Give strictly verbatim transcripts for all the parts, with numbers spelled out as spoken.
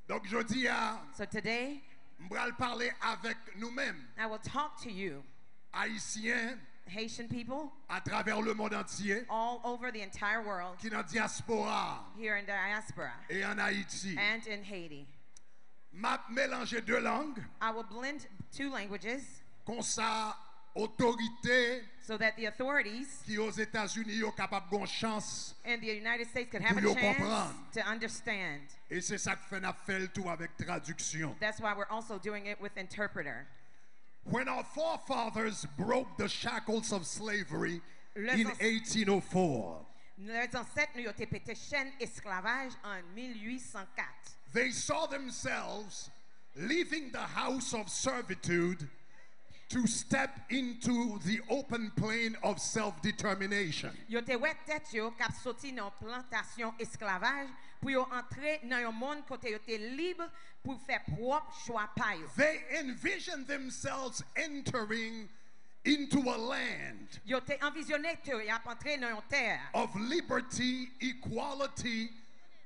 Donk, jodi a, So today, m pral pale avèk nou menm, I will talk to you, Ayisyen, Haitian people, atravè lemonn antye, all over the entire world, ki nan dyaspora here in diaspora, e ann Ayiti. And in Haiti. M ap melanje de lang, I will blend two languages konsa otorite so that the authorities ki Ozetazini yo kapab gon chans in the United States could have pou a yo chance konprann. To understand. E se sa k fè n ap fè l tou avèk tradiksyon. That's why we're also doing it with interpreter. When our forefathers broke the shackles of slavery Lè in zans- eighteen oh four, Lè zansèt nou yo te pete chèn esklavaj an mil uit san kat. They saw themselves leaving the house of servitude to step into the open plain of self-determination. Yo te wè tèt yo k ap soti nan plantasyon esklavaj pou yo antre nan yon monn kote yo te lib pou fè pwòp chwa pa yo. They envisioned themselves entering into a land Yo te anvizyone ke y ap antre nan yon tè of liberty, equality,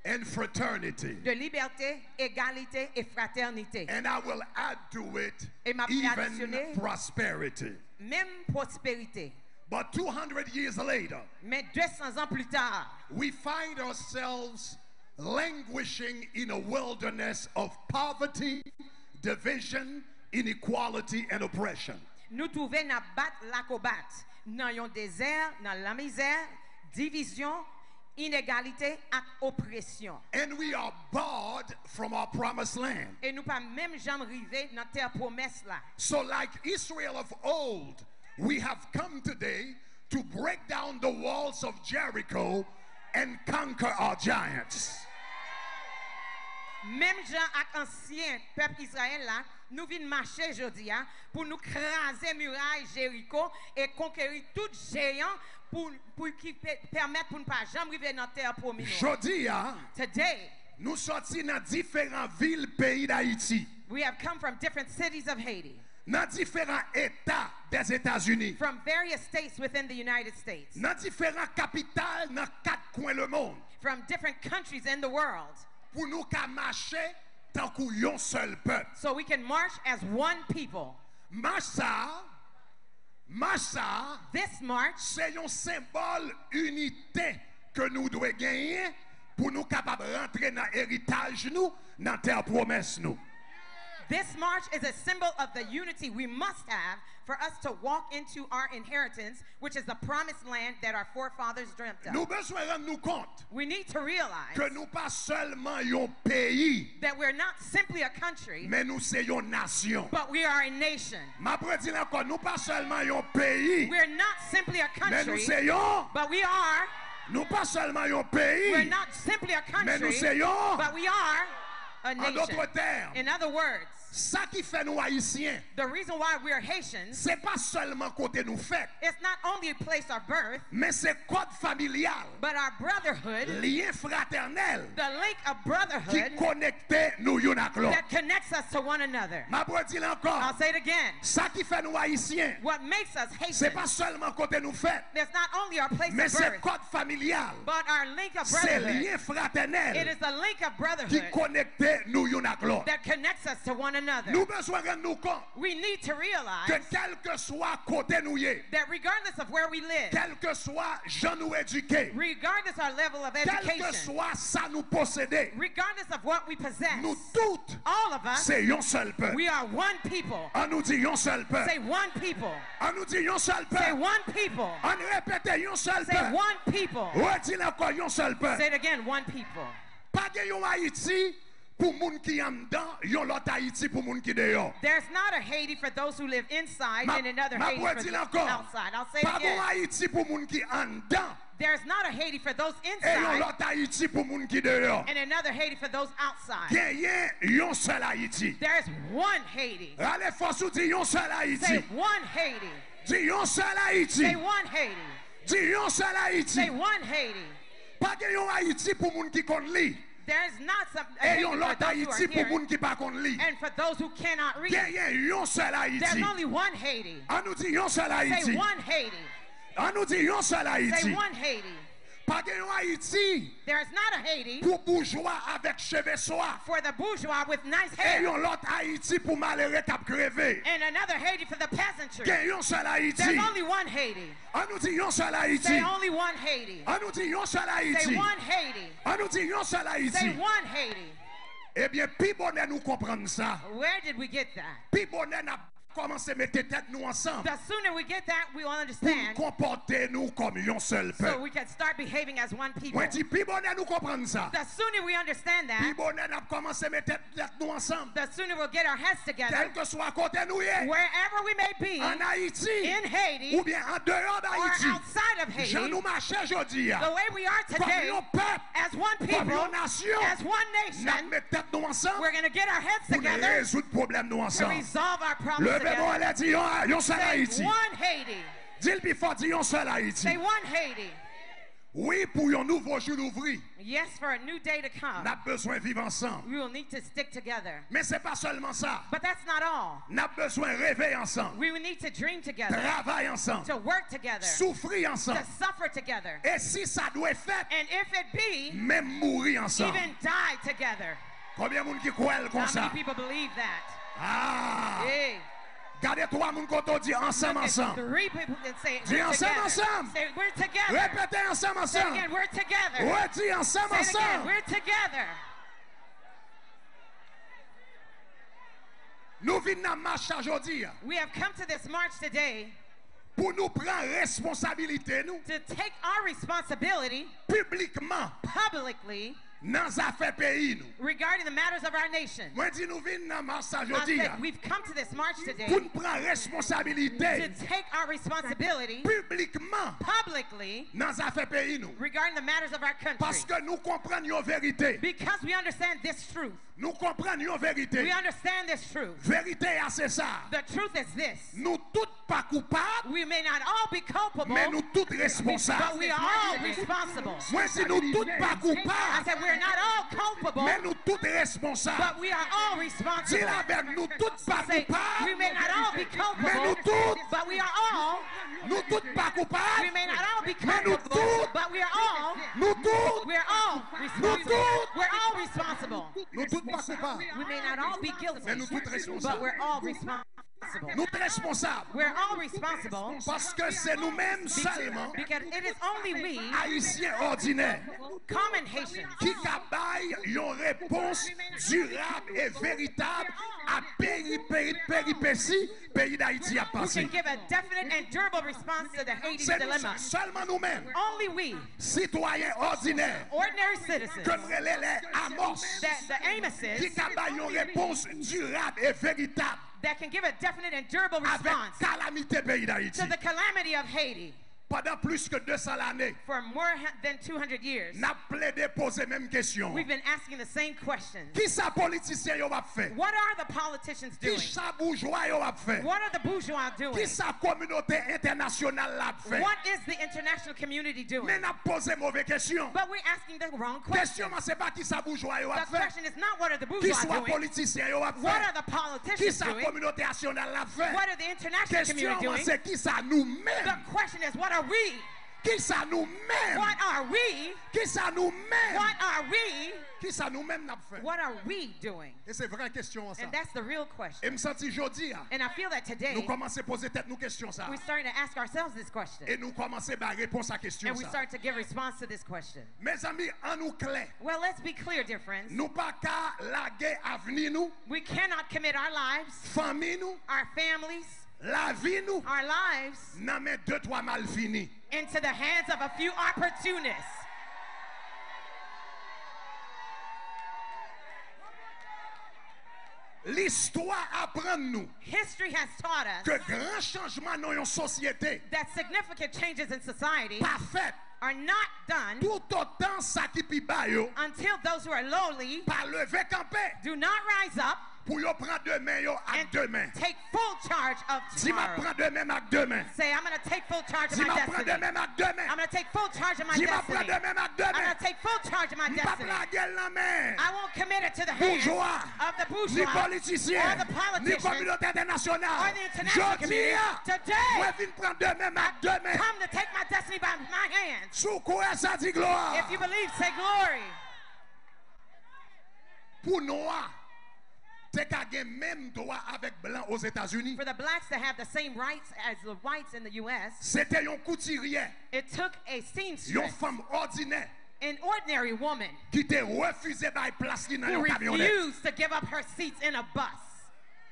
and fraternity. De libète, egalite e fratènite. And I will add to it E m ap even adisyone prosperity. Menm pwosperite. But two hundred years later, Men de san zan pli ta, we find ourselves languishing in a wilderness of poverty, division, inequality, and oppression. Nou twouve n ap bat lakobat nan yon dezè, nan lamizè, divizyon, inegalite ak opresyon. And we are barred from our promised land. E nou pa menm janm rive nan tè pwomès la. So, like Israel of old, we have come today to break down the walls of Jericho and conquer our giants. Menm jan ak ansyen pèp Izrayèl la, nou vin mache jodi a pou nou kraze miray Jeriko e konkeri tout jeyan pou, pou ki pe- pèmèt pou n pa janm rive nan tè pwomi nou. Jodi a, Today, nou sòti nan diferan vil peyi Dayiti, we have come from different cities of Haiti, nan diferan eta Dèzetazini, from various states within the United States, nan diferan kapital nan kat kwen lemonn, from different countries in the world, pou nou ka mache tankou yon sèl pèp. So we can march as one people. Mach sa a, mach sa a, This march se yon senbòl inite ke nou dwe genyen pou nou kapab rantre nan eritaj nou, nan tè pwomès nou. This march is a symbol of the unity we must have for us to walk into our inheritance, which is the promised land that our forefathers dreamt of. Nou bezwen rann nou kont We need to realize ke nou pa sèlman yon peyi, that we're not simply a country, men nou se yon nasyon. But we are a nation. M ap redi l ankò, nou pa sèlman yon peyi, We're not simply a men nou country, se yon. But we are. Nou pa sèlman yon peyi, We're not simply a men nou country, se yon. But we are a An dòt nation. Tèm, In other words, sa ki fè nou Ayisyen, the reason why we're Haitians se pa sèlman kote nou fèt, is not only a place of birth, men se kòd familyal, but our brotherhood, lyen fratènèl the link of ki brotherhood konekte te nou youn ak lòt. That connects us to one another. M ap redi l ankò. I'll say it again. Sa ki fè nou Ayisyen, What makes us se pa Haitians sèlman kote nou fèt, is not only our place men of se birth, kòd familyal, but our link of se brotherhood. Lyen fratènèl It is the link of ki brotherhood konekte nou youn ak lòt. That connects us to one another. Nou bezwen rann nou kont We need to ke realize kèlkeswa kote nou ye, that regardless of where we live, kèlkeswa jan nou edike, regardless our level of education, kèlkeswa sa nou posede, regardless of what we possess, nou tout all of us, se yon sèl pèp. We are one people. An nou di yon sèl pèp. Say one people. An nou di yon sèl Say pèp. One people. An repete yon sèl Say pèp. One people. Redi l ankò, yon sèl pèp. Say it again, one people. Pa gen yon Ayiti pou moun ki anndan, yon lòt Ayiti pou moun ki deyò. There's not a Haiti for those who live inside and another Haiti for those outside. I'll say it again. Pa gen yon Ayiti pou moun ki anndan. There's not a Haiti for those inside. E yon lòt Ayiti pou moun ki deyò. And another Haiti for those outside. Genyen yon sèl Ayiti. There's one Haiti. Rale fòs ou di yon sèl Ayiti. Say one Haiti. Di yon sèl Ayiti. Say one Haiti. Di yon sèl Ayiti. Say one Haiti. Pa gen yon Ayiti pou moun ki konn li. There's not some E yon lòt Ayiti pou moun ki pa konn li. And for those who cannot read. Genyen yon sèl Ayiti. There's only one Haiti. An nou di yon sèl Ayiti. Say one Haiti. An nou di yon sèl Ayiti. Say one Haiti. Pa gen yon Ayiti There is not a Haiti pou boujwa avèk cheve swa for the bourgeois with nice e hair yon lòt Ayiti pou malere k ap kreve. And another Haiti for the peasantry. Gen yon sèl Ayiti. There's only one Haiti. An nou di yon sèl Ayiti. Say only one Haiti. An nou di yon sèl Ayiti. Say one Haiti. An nou di yon sèl Ayiti. Say one Haiti. Ebyen, pi bonè nou konprann sa, Where did we get that? Pi bonè n ap kòmanse mete tèt nou ansanm. The sooner we get that, we will understand. Pou n konpòte nou kòm yon sèl pèp. So we can start behaving as one people. Mwen di, pi bonè nou konprann sa, The sooner we understand that, pi bonè n ap kòmanse mete tèt nou ansanm. The sooner we'll get our heads together. Kèlkeswa kote nou ye, Wherever we may be, an Ayiti, in Haiti, oubyen andeyò d Ayiti, or outside of Haiti, jan nou mache jodi a, the way we are today, kòm yon pèp, as one people, kòm yon nasyon, as one nation, n ap met tèt nou ansanm, we're gonna get our heads together, pou n rezoud pwoblèm nou ansanm. To resolve our problems together. Leve men w anlè, di yon, yon sèl Ayiti. Say one Haiti. Di l pi fò, di yon sèl Ayiti. Say one Haiti. Wi, pou yon nouvo jou louvri. Yes, for a new day to come. N ap bezwen viv ansanm. We will need to stick together. Men se pa sèlman sa. But that's not all. N ap bezwen reve ansanm. We will need to dream together. Travay ansanm. To work together. Soufri ansanm. To suffer together. E si sa dwe fèt, And if it be, menm mouri ansanm. Even die together. Konbyen moun ki kwè l konsa? How many people believe that? Ah! Hey. Gade twa moun kote w, di ansanm, Look at ansanm. Three people and say, Di "We're ansanm, together." Ansanm. Say, "We're together." Repete ansanm, ansanm. Say again, "We're together." Redi ansanm, Say it again, ansanm. "We're together." Nou vin nan mach sa jodi a. We have come to this march today Pou nou pran responsabilite nou. To take our responsibility Piblikman. Publicly Nan zafè peyi nou. Regarding the matters of our nation. Mwen di nou vin nan mach sa jodi a. I said we've come to this march today Pou n pran responsabilite. To take our responsibility Piblikman. Publicly Nan zafè peyi nou. Regarding the matters of our country. Paske nou konprann yon verite. Because we understand this truth. Nou konprann yon verite. We understand this truth. Verite a se sa. The truth is this. Nou tout pa koupab, We may not all be culpable, men nou tout responsab. But we are all responsible. Mwen di nou tout pa koupab, I said we're not all culpable, men nou tout responsab. But we are all responsible. Di l avè m, nou tout pa Say, koupab, we may not all be culpable, men nou tout, but we are all. Nou tout pa koupab, We may not all be men nou culpable, tout, but we are all. Nou tout, We're all nou responsible. Tout, We're all responsible. Nou tout pa koupab, We may not all be guilty, men nou tout responsab. But we're all responsible. Nou t responsab. We're all responsible. Paske se nou menm sèlman, Because it is only we, Ayisyen òdinè, common Haitians, ki ka bay yon repons dirab e veritab a peri, peri, peripesi peyi Dayiti ap pase. Who can give a definite and durable response to the Haiti's dilemma. Se nou sèlman, nou menm. Only we, Sitwayen òdinè, ordinary citizens, ke m rele lè Amos, that the Amoses, ki ka bay yon repons dirab e veritab that can give a definite and durable response avèk kalamite peyi Dayiti. To the calamity of Haiti. Pandan plis ke de san lane, For more ha- than two hundred years, n ap plede poze menm kesyon an. We've been asking the same question. Kisa politisyen yo ap fè? What are the politicians doing? Kisa boujwa yo ap fè? What are the bourgeois doing? Kisa kominote entènasyonal la ap fè? What is the international community doing? Men n ap poze move kesyon. But we're asking the wrong question. Kesyon an se pa kisa boujwa yo ap fè. The question is not what are the bourgeois doing? Kisa politisyen yo ap fè? What are the politicians doing? Kisa kominote entènasyonal la ap fè? What are the international community doing? Kesyon an se kisa nou menm? The question is what are we? Kisa nou menm? What are we? Kisa nou menm? What are we? Kisa nou menm n ap fè? What are we doing? E se vrè kesyon an sa. And that's the real question. E m santi jodi a, And I feel that today, nou kòmanse poze tèt nou kesyon sa. We're starting to ask ourselves this question. E nou kòmanse bay repons a kesyon sa. And we start to give response to this question. Mezanmi, an nou klè. Well, let's be clear, dear friends. Nou pa ka lage avni nou, We cannot commit our lives, fanmi nou, our families, lavi nou, our lives, nan men de twa malfini. Into the hands of a few opportunists. Listwa aprann nou History has taught us ke gran chanjman nan yon sosyete that significant changes in society pa fèt are not done toutotan sa ki pi ba yo until those who are lowly pa leve kanpe. Do not rise up. Pou yo pran demen yo ak demen. Take full charge of tomorrow. Di, "M ap pran demen m ak demen." Say, "I'm going to take full charge of my destiny." Di, "M ap pran demen m ak demen." I'm going to take full charge of my destiny. Di, "M ap pran demen m ak demen." I'm going to take full charge of my destiny. M p ap lage l nan men. I won't commit it to the hands of the bourgeois, ni politisyen, ni kominote entènasyonal. Or the international community. Jodi a, today, mwen vin pran demen m ak demen. I come to take my destiny by my hands. Si w kwè sa, di glwa. If you believe, say glory. Pou nwa te ka gen menm dwa avèk blan Ozetazini. For the blacks to have the same rights as the whites in the U S, se te yon koutiryè, it took a seamstress, yon fanm òdinè, an ordinary woman, ki te refize bay plas li nan yon kamyonèt. Who refused to give up her seats in a bus.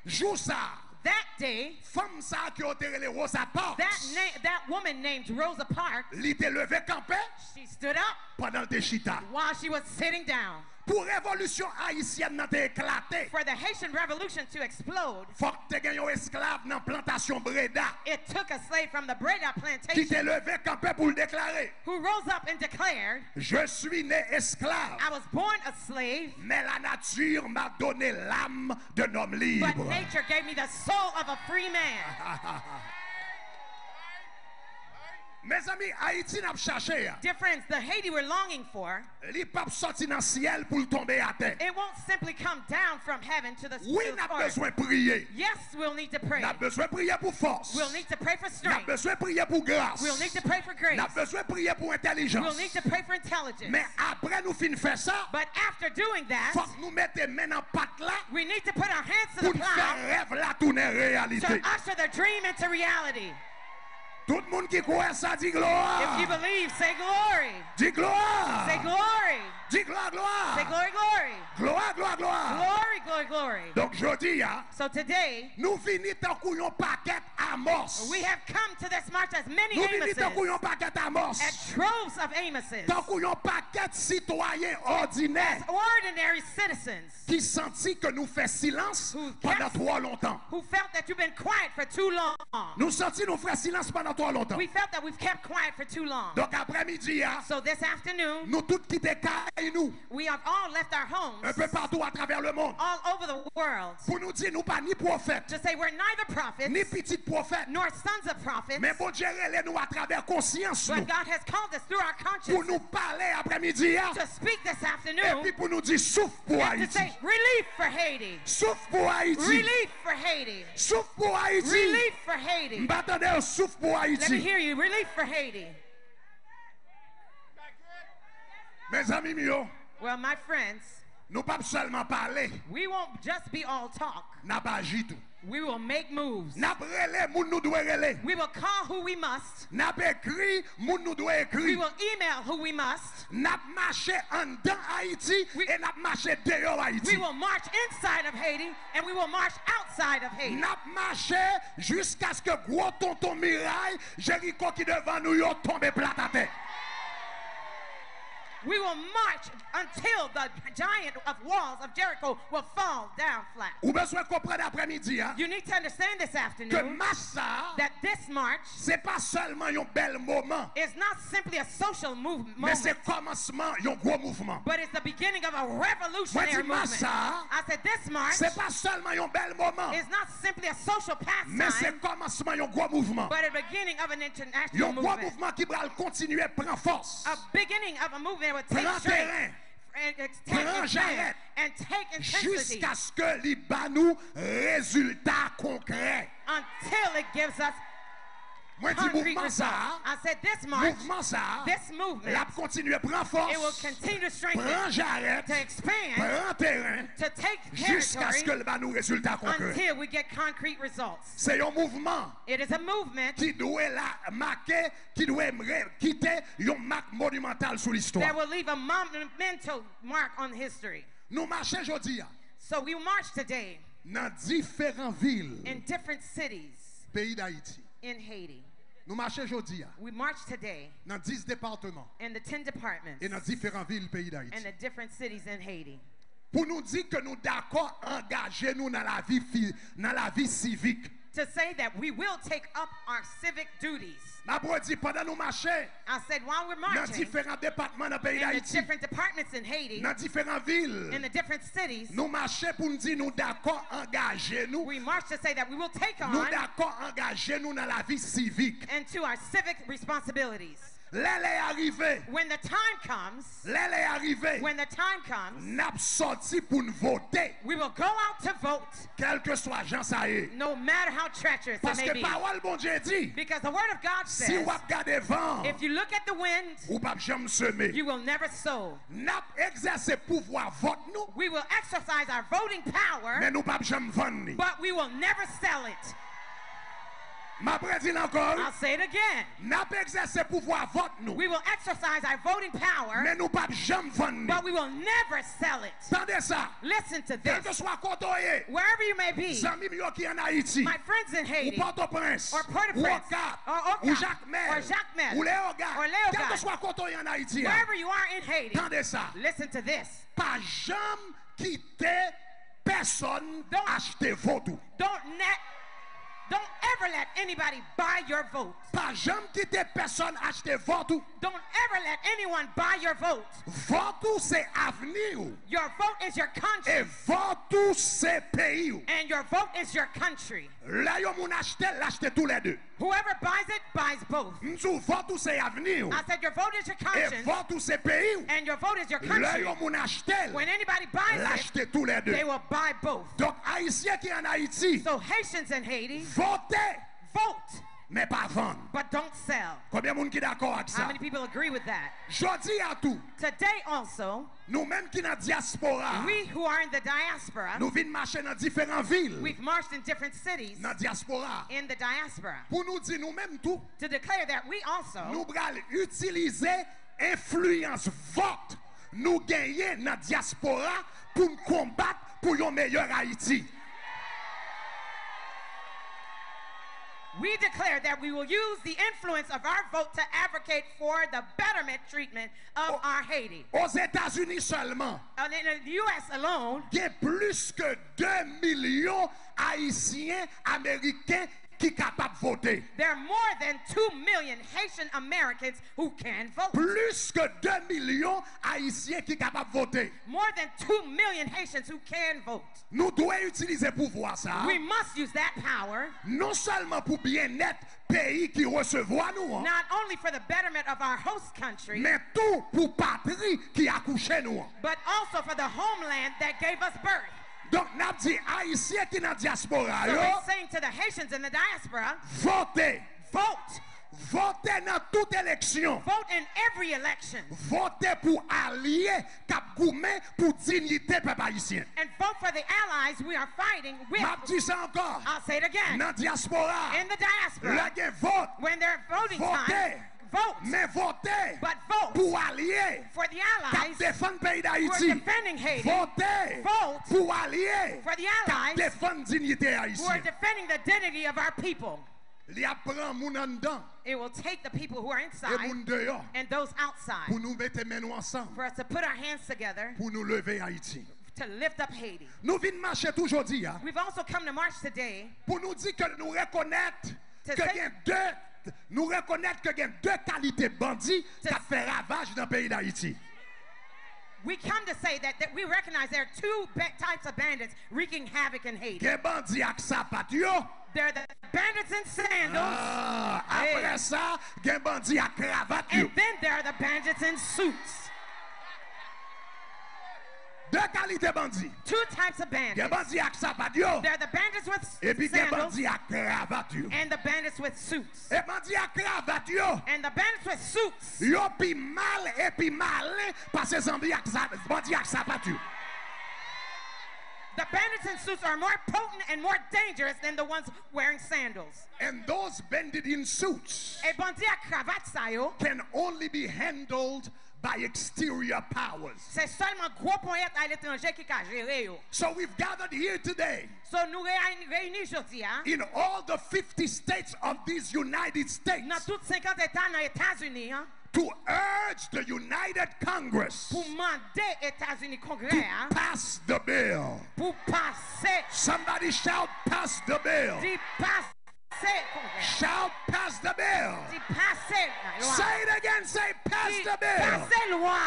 Jou sa a, that day, fanm sa a ke yo te rele Rosa Parks, that, na- that woman named Rosa Parks, li te leve kanpe, she stood up, pandan l te chita, while she was sitting down. Pou revolisyon ayisyèn nan te eklate, for the Haitian Revolution to explode, fòk te gen yon esklav nan plantasyon Breda, it took a slave from the Breda plantation, ki te leve kanpe pou l deklare, who rose up and declared, "Je suis né esclave, I was born a slave, mais la nature m'a donné l'âme d'un homme libre." But nature gave me the soul of a free man. Mezanmi, Ayiti n ap chache a, dear friends, the Haiti we're longing for, li p ap sòti nan syèl pou l tonbe atè. It won't simply come down from heaven to the, wi, to the earth. N ap bezwen priye. Yes, we'll need to pray. N ap bezwen priye pou fòs. We'll need to pray for strength. N ap bezwen priye pou gras. We'll need to pray for grace. N ap bezwen priye pou entèlijans. We'll need to pray for intelligence. Men apre nou fin fè sa, but after doing that, fòk nou mete men nan pat la, we need to put our hands to the plow, pou n fè rèv la tounen reyalite, to usher the dream into reality. Tout moun ki kwè sa, di glwa. If you believe, say glory. Di glwa. Say glory. Di glwa, glwa. Say glory, glory. Glwa, glwa, glwa. Glory, glory, glory. Donk, jodi a, so today, nou vini tankou yon pakèt Amos. We have come to this march as many Amoses, nou vini tankou yon pakèt Amos, as droves of Amoses, tankou yon pakèt sitwayen òdinè, as ordinary citizens, ki santi ke nou fè silans pandan twò lontan. Who felt that you've been quiet for too long. Nou santi nou fè silans pandan twò lontan. We felt that we've kept quiet for too long. Donk, aprèmidi a, so this afternoon, nou tout kite kay nou, we have all left our homes, enpe patou atravè lemonn, all over the world, pou nou di nou pa ni pwofèt, to say we're neither prophets, ni pitit pwofèt, nor sons of prophets, men Bondye rele nou atravè konsyans nou, but God has called us through our conscience, pou nou pale aprèmidi a, to speak this afternoon, epi pou nou di, "Souf pou Ayiti." And to say, "Relief for Haiti." Souf pou Ayiti. Relief for Haiti. Souf pou Ayiti. Relief for Haiti. M pa tande yo, "Souf pou Ayiti." Let me hear you. Relief for Haiti. Mezanmi m yo, well, my friends, nou p ap sèlman pale, we won't just be all talk. N ap aji tou. We will make moves. N ap rele moun nou dwe rele. We will call who we must. N ap ekri moun nou dwe ekri. We will email who we must. N ap mache anndan Ayiti, e n ap mache deyò Ayiti. We will march inside of Haiti and we will march outside of Haiti. N ap mache jiskaske gwo tonton miray Jeriko ki devan nou yo tonbe plat atè. We will march until the giant of walls of Jericho will fall down flat. Ou bezwen konprann aprèmidi a, you need to understand this afternoon, ke mach sa a, that this march, se pa sèlman yon bèl moman, is not simply a social movement, men se kòmansman yon gwo mouvman. But it's the beginning of a revolutionary movement. Mwen di, mach sa a, I said, this march, se pa sèlman yon bèl moman, is not simply a social pastime, men se kòmansman yon gwo mouvman. But a beginning of an international movement. Yon gwo mouvman ki pral kontinye pran fòs. A beginning of a movement that will take strength. Pran teren. And, and take its stand and take intensity. Pran jarèt. Jiskaske li ba nou rezilta konkrè. Until it gives us concrete results. Mwen di mouvman sa a, I said this march, mouvman sa a, this movement, l ap kontinye pran fòs, it will continue to strengthen, pran jarèt, to expand, pran teren, to take territory, jiskaske l ba nou rezilta konkrè. Until we get concrete results. Se yon mouvman, it is a movement, ki dwe la make, ki dwe re- kite yon mak monimantal sou listwa. That will leave a monumental mark on history. Nou mache jodi a. So we march today, nan diferan vil, in different cities, peyi Dayiti. In Haiti. Nou mache jodi a, we march today, nan dis depatman, in the ten departments, e nan diferan vil peyi Dayiti, and the different cities in Haiti, pou nou di ke nou dakò angaje nou nan lavi fi- nan lavi sivik. to say that we will take up our civic duties. M ap redi, pandan nou mache I said, while we're nan marching diferan depatman nan peyi in the Dayiti, different departments in Haiti, nan diferan vil, in the different cities, nou mache pou n di nou dakò angaje nou. we march to say that we will take Nou on dakò angaje nou nan lavi sivik. into our civic responsibilities. Lè lè a rive, When the time comes, lè lè a rive, when the time comes, n ap sòti pou n vote, we will go out to vote, kèlkeswa jan sa ye. no matter how treacherous it may Paske be. pawòl Bondye di, Because the Word of God si says, w ap gade van, if you look at the wind, ou p ap janm seme. you will never sow. N ap egzèse pouvwa vòt nou, We will exercise our voting power, men nou p ap janm vann li. but we will never sell it. M ap redi l ankò, wi. I'll say it again. N ap egzèse pouvwa vòt nou, We will exercise our voting power, men nou p ap janm vann li. but we will never sell it. Tande sa. Listen to this. Kèlkeswa kote w ye, Wherever you may be, zanmi m yo ki ann Ayiti, my friends in ou Haiti, Pòtoprens, or Port-au-Prince, ou Okap, or Okap, ou Jakmèl, or Jacmel, ou Leyogàn, or Leyogàn, kèlkeswa kote w ye ann Ayiti a, wherever you are in Haiti, tande sa. Listen to this. Pa janm kite pèsonn Don't- achte vòt ou. Don't net, don't ever let anybody buy your vote. Pa janm kite pèsonn achte vòt ou. Don't ever let anyone buy your vote. Vòt ou se avni w. Your vote is your E conscience, vòt ou se peyi w. and your vote is your country. Lè yon moun achte l, l achte toulède. Whoever buys it buys both. M di w, vòt ou se avni w. I said your vote is your E conscience, vòt ou se peyi w. And your vote is your Lè country. Yon moun achte l, When anybody buys l it, achte toulède. They will buy both. Donk, Ayisyen ki ann Ayiti, So Haitians in Haiti, vote, vote, men pa vann. But don't sell. Konbyen moun ki dakò ak sa? How many people agree with that? Jodi a tou, Today also, nou menm ki nan dyaspora, we who are in the diaspora, nou vin mache nan diferan vil we've marched in different cities nan dyaspora in the diaspora pou nou di nou menm tou, to declare that we also nou pral itilize enfliyans vòt nou genyen nan dyaspora pou n konbat pou yon meyè Ayiti. We declare that we will use the influence of our vote to advocate for the betterment treatment of our Haiti. Ozetazini sèlman, And in the U S alone, gen plis ke de milyon Ayisyen Ameriken ki kapab vote. There are more than two million Haitian Americans who can vote. Plis ke de milyon Ayisyen ki kapab vote. More than two million Haitians who can vote. Nou dwe itilize pouvwa sa a, We must use that power non sèlman pou byennèt peyi ki resevwa nou an, not only for the betterment of our host country, men tou pou patri ki akouche nou an. But also for the homeland that gave us birth. Donk, n ap di Ayisyen ki nan dyaspora So yo, we're saying to the Haitians in the diaspora, vote. Vote. Vote nan tout eleksyon. Vote in every election. Vote pou alye k ap goumen pou diyite pèp ayisyen. And vote for the allies we are fighting with. M ap di sa ankò. I'll say it again. Nan dyaspora, In the diaspora, lè gen vòt, when there's voting Vote. Time, vote. Men vote But vote pou alye for the k ap allies defann peyi who are Dayiti. Defending Haiti. Vote Vote pou alye For the k ap allies defann diyite who are ayisyen. Defending the dignity of our people. Li ap pran moun anndan It will take the people who are e inside moun deyò and those outside pou nou mete men nou ansanm for us to put our hands together pou nou leve Ayiti. To lift up Haiti. Nou vin mache tou jodi a We've also come to march today pou nou di ke nou rekonèt To ke say- gen de nou rekonèt ke gen de kalite bandi k ap fè ravaj nan peyi Dayiti. We come to say that, that we recognize there are two ba- types of bandits wreaking havoc in Haiti. Gen bandi ak sapat yo. There are the bandits in sandals, Ah, apre sa, gen bandi ak kravat yo. And then there are the bandits in suits. De kalite bandi. Two types of Gen bandits. Bandi ak sapat yo. There are the bandits with Epi gen sandals bandi ak kravat yo. And the bandits with suits. E bandi ak kravat yo. And the bandits with suits. Yo pi mal e pi malen pase zanbi ak sa- bandi ak sapat yo. The bandits in suits are more potent and more dangerous than the ones wearing sandals. And those bandits in suits E bandi ak kravat sa yo, can only be handled by exterior powers. Se sèlman gwo ponyèt aletranje ki ka jere yo. So we've gathered here today So nou reyini, reyini jodi a in all the fifty states of these United States nan tout senkant eta nan Etazini an to urge the United Congress pou mande Etazini Kongrè to a pass the bill. Pou pase. Somebody shout, "Pass the bill." Di pase. Pase Kongrè. Shall pass the bill. Di pase lwa. Say it again. Say, "Pass Di the bill." Pase lwa.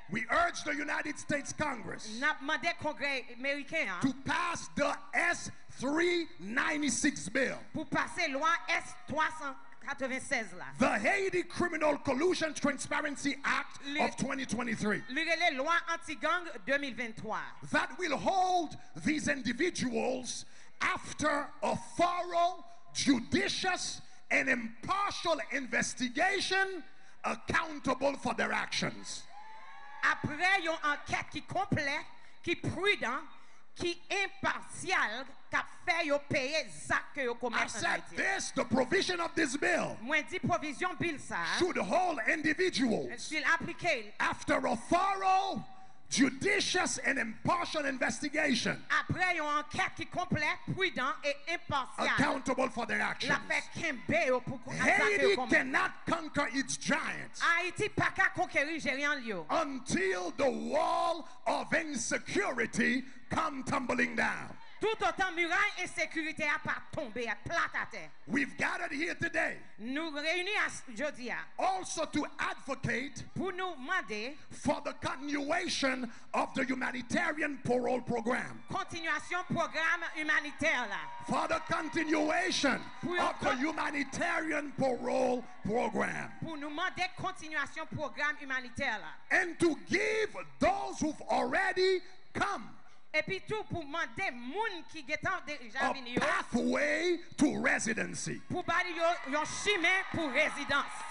We urge the United States Congress N ap mande Kongrè Meriken an to pass the S three ninety-six bill, pou pase lwa S twa san katrevennsèz la. The Haiti Criminal Collusion Transparency Act Li- of twenty twenty-three, Li rele Lwa Anti-Gang de mil venntwa. That will hold these individuals, after a thorough, judicious, and impartial investigation, accountable for their actions. Apre yon ankèt ki konplè, ki pridan, ki enpasyal, k ap fè yo peye zak ke yo I komèt an said Ayiti. This, the provision of this bill Mwen di pwovizyon bil sa a should hold individuals, si l aplike after a thorough, judicious, and impartial investigation, apre yon ankèt ki konplè, pridan e enpasyal, accountable for their l ap actions. Fè kenbe yo pou zak yo Haiti komèt. Cannot conquer its giants Ayiti pa ka konkeri jeyan l yo. Until the wall of insecurity come tumbling down. Toutotan miray ensekirite a pa tonbe plat atè. We've gathered here today Nou reyini jodi a also to advocate pou nou mande for the continuation of the humanitarian parole program. Kontinyasyon pwogram imanitè la. For the continuation of the humanitarian parole program. Pou nou mande kontinyasyon pwogram imanitè la. And to give those who've already come Epi tou pou mande moun ki gentan deja a vini yo pathway to residency. Pou ba yo yon chimen pou rezidans.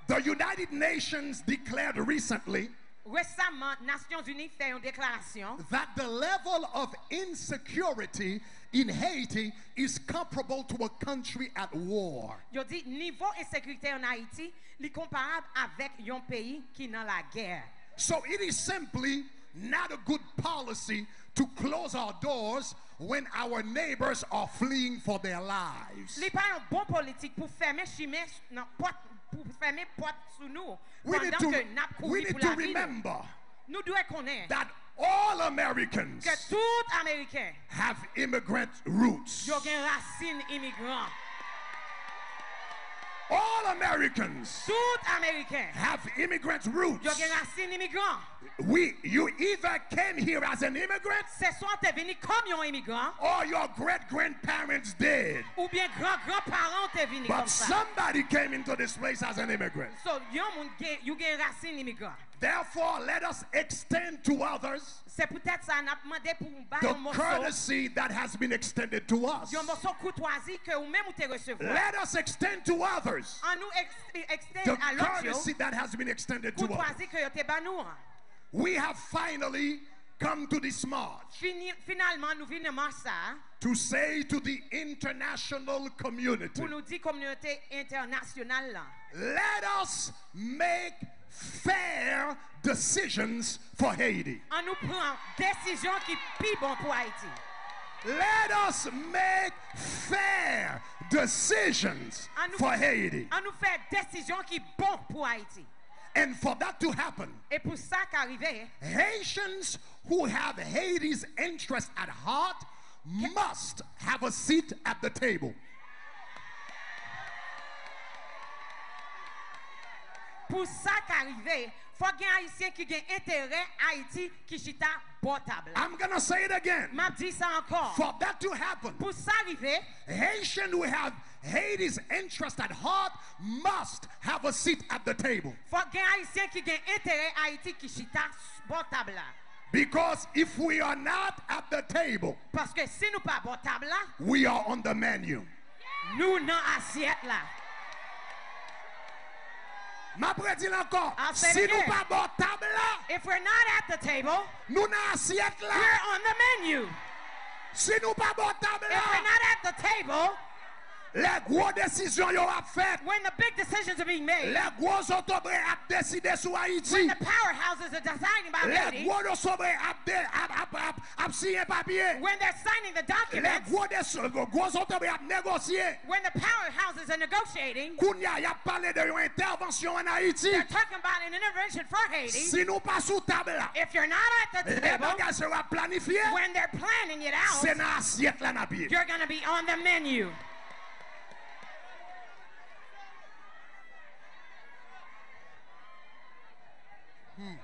The United Nations declared recently Resaman, Nasyonzini fè yon deklarasyon. That the level of insecurity in Haiti is comparable to a country at war. Yo di nivo ensekirite an Ayiti li konparab avèk yon peyi ki nan lagè. So it is simply not a good policy to close our doors when our neighbors are fleeing for their lives. Li pa yon bon politik pou fèmen chimen nan pòt pou fèmen pòt sou nou We need pandan ke to, n ap we kouri need pou to lavi nou. Remember Nou dwe konnen that all Americans ke tout Ameriken have immigrant roots. Yo gen rasin imigran. All Americans Tout Ameriken have immigrant roots. Yo gen rasin imigran. We, you either came here as an immigrant Se swa w te vini kòm yon imigran or your great grandparents did. Oubyen gran gran paran w te vini But kòm sa. Somebody came into this place as an immigrant. So, yon moun gen, you gen rasin imigran. Therefore, let us extend to others Se poutèt sa n ap mande pou w bay the yon moso courtesy that has been extended to us. Yon moso koutwazi ke ou menm ou te resevwa. Let us extend to others An nou ex- extend the a lòt yo courtesy that has been extended to us. Koutwazi ke yo te ban nou an. We have finally come to this march Fini, finalman, nou vin nan mach sa a to say to the international community, pou nou di kominote entènasyonal la. Let us make fair decisions for Haiti. An nou pran desizyon ki pi bon pou Ayiti. Let us make fair decisions An nou, for Haiti. An nou fè desizyon ki bon pou Ayiti. And for that to happen, E pou sa ka rive, Haitians who have Haiti's interest at heart must have a seat at the table. Pou sa ka rive, fòk gen Ayisyen ki gen enterè Ayiti ki chita bò tab la. I'm going to say it again. M ap di sa ankò. For that to happen, Pou sa rive, Haitian who have Haiti's interest at heart must have a seat at the table. Fòk gen Ayisyen ki gen enterè Ayiti ki chita bò tab la. Because if we are not at the table, Paske si nou pa bò tab la, we are on the menu. Nou nan asyèt la. M ap redi l ankò. I'll say it Si nou again. Pa bò tab la, If we're not at the table, nou nan asyèt la. We're on the menu. Si nou pa bò tab la, If we're not at the table, Lè gwo desizyon yo ap fèt, When the big decisions are being made, lè gwo zotobre ap deside sou Ayiti, when the powerhouses are deciding about lè Haiti, gwo zotobre ap, de, ap, ap, ap, ap siyen papye, when they're signing the lè documents, gwo, de, gwo zotobre ap negosye, when the powerhouses are negotiating, kounye a y ap pale de yon entèvansyon ann Ayiti. They're talking about an intervention for Haiti. Si nou pa sou tab la, if you're not at the table, lè bagay sa yo ap planifye, when they're planning it out, se nan asyèt la n ap ye. You're going to be on the menu. Hmm.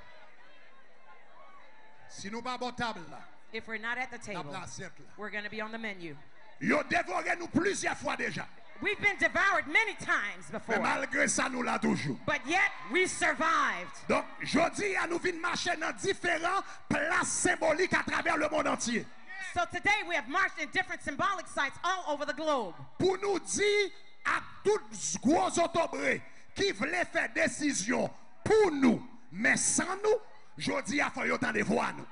Si nou pa bò tab la, if we're not at the table, n ap nan asyèt la. We're going to be on the menu. Yo devore nou plizyè fwa deja. We've been devoured many times before. Men malgre sa, nou la toujou. But yet, we survived. Donk, jodi a, nou vin mache nan diferan plas senbolik atravè lemonn antye. So today, we have marched in different symbolic sites all over the globe. Pou nou di ak tout gwo zotobre ki vle fè desizyon pou nou, men san nou, jodi a, fò yo tande vwa nou.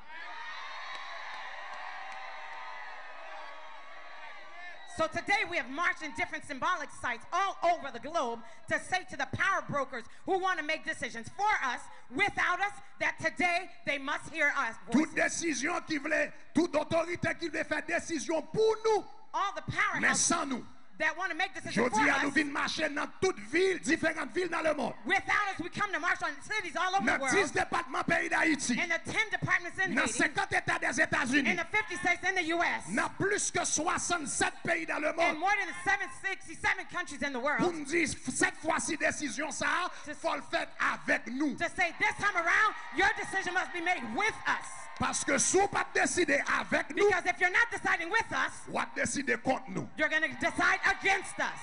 So today we have marched in different symbolic sites all over the globe to say to the power brokers who want to make decisions for us, without us, that today they must hear our voices. Tout desizyon ki vle, tout otorite ki vle fè desizyon pou nou, all the powerhouses, men san nou, that want to make decisions for us. Jodi a, nou vin mache nan tout vil, diferan vil nan lemonn. Without us, we come to march on cities all over the world. Nan dis depatman peyi Dayiti. In the ten departments in Haiti. Nan senkant eta Dèzetazini. In the fifty states in the U S. Nan plis ke swasannsèt peyi nan lemonn. In more than seven sixty-seven countries in the world. Pou n di, sèt fwa si desizyon sa a, fò l fèt avèk nou. To say this time around, your decision must be made with us. Paske si w pa t deside avèk nou, because if you're not deciding with us, w ap deside kont nou. You're going to decide against us.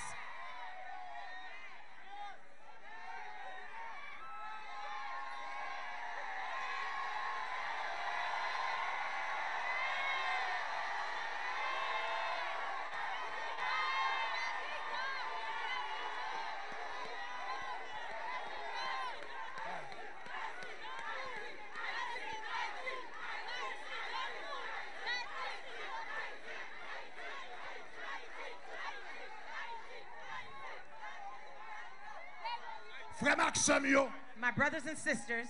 Frè m ak sè m yo, my brothers and sisters,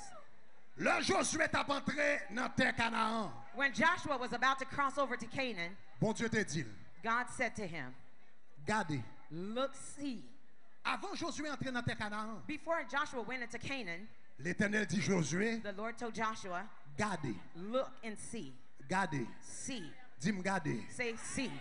lè Jozye t ap antre nan tè Kanaan, when Joshua was about to cross over to Canaan, Bondye te di l, God said to him, gade. Look, see. Avan Jozye antre nan tè Kanaan, before Joshua went into Canaan, Letènèl di Jozye, the Lord told Joshua, gade. Look and see. Gade. See. Di m gade. Say, see.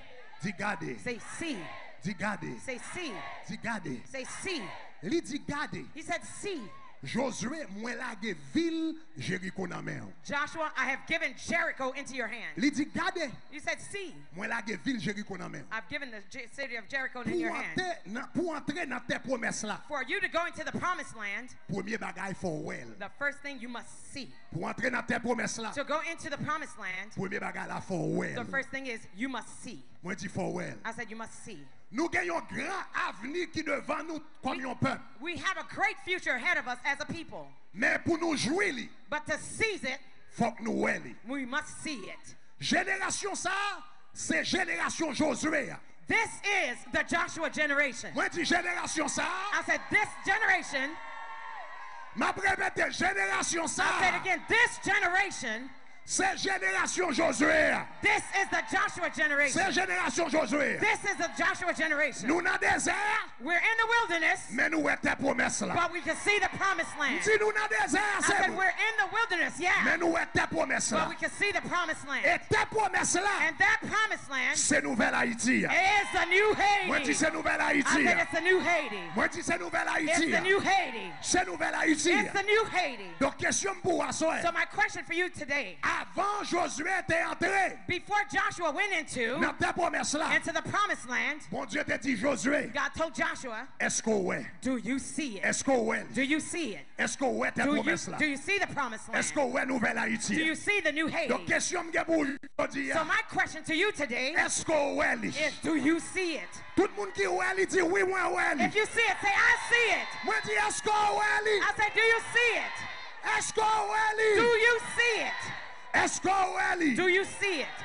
Di gade. Say, see. Di gade. Say, see. Di gade. Say, see. Li di, gade. He said, see. Jozye, mwen lage vil Jeriko nan men w. Joshua, I have given Jericho into your hand. Li di, gade. He said, see. Mwen lage vil Jeriko nan men w. I've given the J- city of Jericho in your hand. Pou antre nan, pou antre nan tè pwomès la, for you to go into the promised land, premye bagay fò w wè l. The first thing you must see. Pou antre nan tè pwomès la, to go into the promised land, premye bagay la fò w wè l. The first thing is you must see. Mwen di fò w wè l. I said you must see. Nou gen yon gran avni ki devan nou kòm yon pèp. We have a great future ahead of us as a people. Men pou nou jwi li, but to seize it, fòk nou wè li. We must see it. Jenerasyon sa a, se jenerasyon Jozye a. This is the Joshua generation. Mwen di jenerasyon sa a. I said, this generation. M ap repete, jenerasyon sa a. I said again, this generation. Se jenerasyon Jozye a. This is the Joshua generation. Se jenerasyon Jozye a. This is the Joshua generation. Nou nan dezè a. We're in the wilderness, men nou wè tè pwomès la. But we can see the promised land. M di nou nan dezè a, I said, we're in the wilderness, yeah, men nou wè tè pwomès la. But we can see the promised land. E tè pwomès la, and that promised land, se nouvèl Ayiti a. Is the new Haiti. Mwen di se nouvèl Ayiti a. I said it's the new Haiti. Mwen di se nouvèl Ayiti a. It's the new Haiti. Se nouvèl Ayiti a. It's the new Haiti. Donk, kesyon m pou w aswè. So my question for you today, avan Jozye te antre, before Joshua went into, nan tè pwomès la, into the promised land, Bondye te di Jozye, God told Joshua, èske w wè? Do you see it? Èske w wè li? Do you see it? Èske w wè tè pwomès la? Do you see the promised land? Èske w wè nouvèl Ayiti a? Do you see the new Haiti? Donk, kesyon m gen pou w jodi a, so my question to you today, èske w wè li? Is do you see it? Tout moun ki wè li, di, wi, mwen wè li. If you see it, say, I see it. Mwen di, èske w wè li? I say, do you see it? Èske w wè li? Do you see it? Èske w wè li? Do you see it?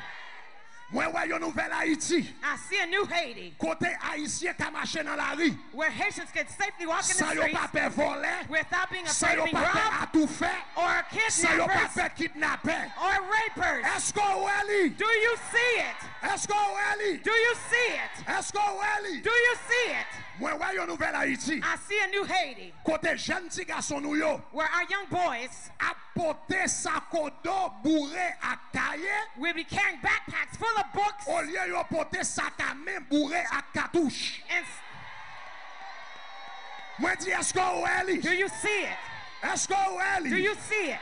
Mwen wè yon nouvèl Ayiti. I see a new Haiti Kote Ayisyen ka mache nan lari where Haitians can safely walk in the san yo pa streets pè vòlè, without being san yo afraid of being pa pè robbed atoufè, or san yo pa kidnappers pè kidnapè. or rapers. Èske w wè li? Do you see it? Èske w wè li? Do you see it? Èske w wè li? Do you see it? Mwen wè yon nouvèl Ayiti I see a new Haiti kote jèn ti gason nou yo where our young boys ap pote sakodo boure ak kaye will be carrying backpacks full of books olye yo pote sakamen boure ak katouch. and s- Mwen di, èske w wè li? do you see it? Èske w wè Do li? You see it?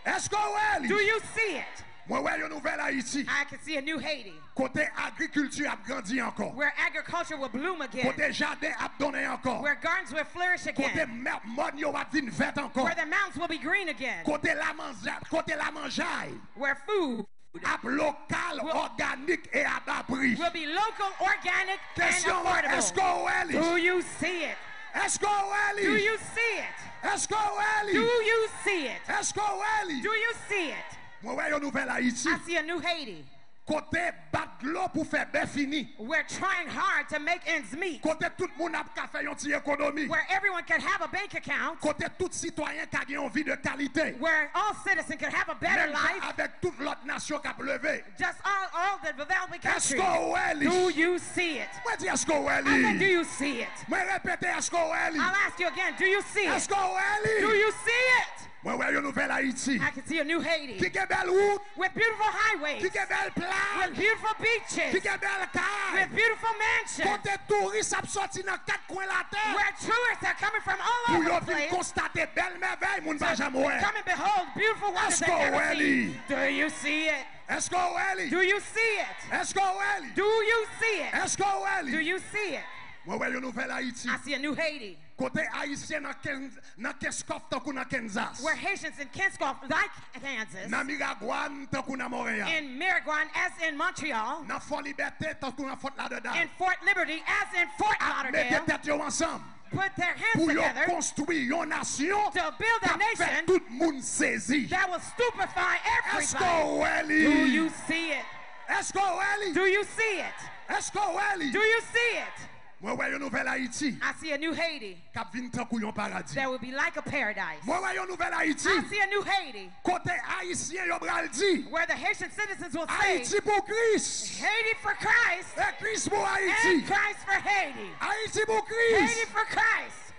Èske w wè li? Do you see it? Mwen wè yon nouvèl Ayiti I can see a new Haiti kote agrikilti ap grandi ankò, where agriculture will bloom again, kote jaden ap donnen ankò, where gardens will flourish kote again, mè- mòn yo ap vin vèt ankò, where the mountains will be green again, kote lamanjay, kote lamanjay where food ap lokal, Well- òganik e a ba pri. will be local, organic, and Kesyon mwen, èske affordable. w wè li? Do you see it? Èske w wè Do li? You see it? Èske w wè Do li? You see it? Èske w wè li? Do you see it? Mwen wè yon nouvèl Ayiti I see a new Haiti kote bat dlo pou fè bè fini, where trying hard to make ends meet, kote tout moun ap ka fè yon ti ekonomi, where everyone can have a bank account, kote tout sitwayen ka gen yon vi de kalite, where all citizens can have a better menm jan life, avèk tout lòt nasyon k ap leve. Just all, all the developing Èske countries. w wè li? Do you see it? Mwen di, èske w wè I said, do li? You see it? Mwen repete, èske w wè li? I'll ask you again, do you see it? Èske w wè li? Do you see it? Mwen wè yon nouvèl Ayiti I can see a new Haiti ki gen bèl wout, with beautiful highways, ki gen bèl plaj, with beautiful beaches, ki gen bèl kay, with beautiful mansions, kote touris ap sòti nan kat kwen latè where tourists are coming from all pou over yo the vin place konstate bèl mèvèy moun pa janm wè. come and behold beautiful wonders Èske they've w wè never li? Seen. Do you see it? Èske w wè li? Do you see it? Èske w wè li? Do you see it? Èske w wè Do li? You see it? Mwen wè yon nouvèl Ayiti I see a new Haiti kote Ayisyen nan Ken- nan Kenskòf tankou nan Kansas, where Haitians in Kenskòf, like Kansas, nan Miragwàn tankou nan Montréal, in Miragwàn, as in Montreal, nan Fò Libète tankou nan Fort Lauderdale, in Fort Liberty, as in Fort ap mete Lauderdale, tèt yo ansanm put their hands pou yo together konstwi yon nasyon to build k a ap fè nation tout moun sezi. That will stupefy Èske everybody. w wè li? Do you see it? Èske w wè li? Do you see it? Èske w wè li? Do you see it? Mwen wè yon nouvèl Ayiti I see a new Haiti k ap vin tankou yon paradi. That will be like a paradise. Mwen wè yon nouvèl Ayiti I see a new Haiti kote Ayisyen yo pral di, where the Haitian citizens will say, Ayiti pou Kris Haiti for Christ e Kris pou Ayiti. and Christ for Haiti. Ayiti pou Kris. Haiti for Christ.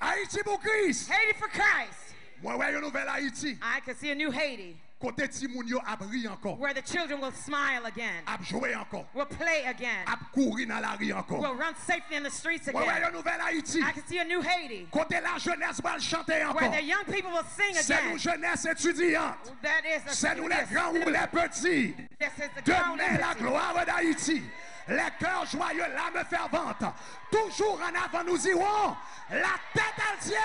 Ayiti pou Kris. Haiti for Christ. Mwen wè yon nouvèl Ayiti I can see a new Haiti kote timoun yo ap ri ankò, where the children will smile again, ap jwe ankò, will play again, ap kouri nan lari ankò. Will run safely in the streets Mwen wè again. Yon nouvèl Ayiti I can see a new Haiti kote lajenès pral chante where ankò. The young people will sing Se nou again. Jenès etidyan, That is a se nou les student grands ou les student. Petits. This is the De ground mè la entity. Glwa d'Ayiti, les cœurs joyeux, l'âme fervente, toujours en avant nous irons, la tête à Dieu.